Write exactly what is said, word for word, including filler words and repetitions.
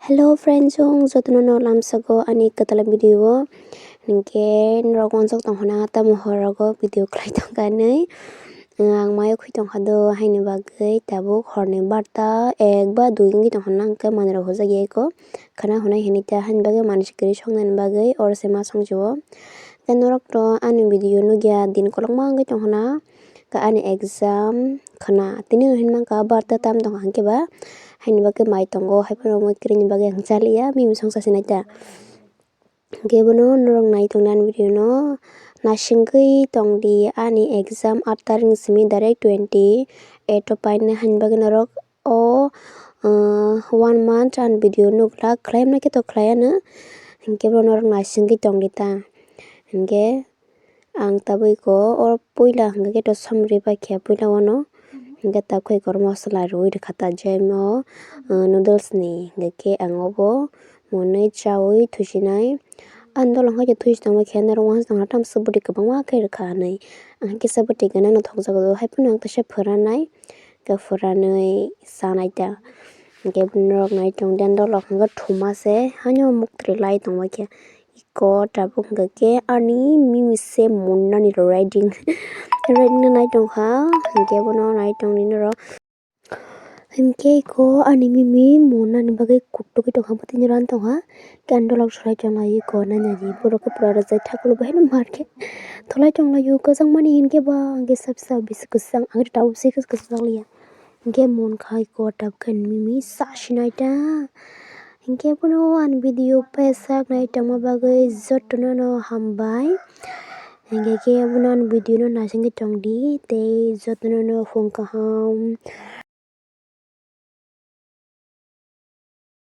Hello friends, chwng jotono no lamsago ani kwtal video o. Hinkhe norok wansuk tong khna tamo horogo video khlai tong kha hinwi. Ang mayo khwi tong kha do haini bagwi tabuk horni barta ek ba dui wngwi tong khna, hwnkhe manwi rok hojak ya eko khana hwnwi hinwi ta haini bagwi manwi se kwrwi soknani bagwi oro se ma song si o. Tei norok to ani video nukya din kolokma wngwi tong khna. Ka ani exam khna tini no hinwi mankha barta tam tong kha hinkhe ba haini bagwi mai tongo, haiphano omo kwrwini bagwi ang chaliya mimi songsa sinai ta. Hinkhe bono norok nai tongdi ani video no, naisingwi tongdi ani exam aat tarikni simi direct twenty eight o painai haini bagwi norok o, uh, one month ani video nukla khlaimani khe to khlaiya no, hinkhe bono norok naisingwi tongdi ta. Hinkhe ang tabuk iko o puila hwnkhe to somri bai khe puila wano. Hwnkhe tabuk khe iko mosola rwui rwkha ta jemo, uh, noodles ni. Hwnkhe khe ang obo monwi chaui thusinai. Ang dolo hwnkhe thusi tongma khe norok wansuk tongkha tamo se bwtwi kwbangma khe rwkha hinwi. Ang kisa bwtwi gana no thokjago do, haiphano ang kisa phwranai, khe phwranwi chanai ta. Hwnkhe norok nai tongdi ang dolo hwnkhe thuma se, haino muktwi lai tongma khe. Iko tabuk hwnkha khe ani mimi se monnani ready, ready no nai tongkha, hinkhe bono nai tongdi norok. Hinkhe iko ani mimi monnani bagwi kuktugwi tongkha, bwtwi no ran tongkha. Khe ang dolok swlai tonglai iko nai nai di borok khe pura rwjak thaklo bahai no mar khe tholai tonglaio kwchangmani hinkhe ba hinkhe sap sap bisi kwchang ang tabuk se kwchang liya. Hinkhe mon khai ko tabuk khe mimi sa sinai ta. Hinkhe bono ani video paisa nai tongma bagwi jotono no hambai. Hinkhe khe bono ani video no naisingwi tongdi tei jotono no phung kaham.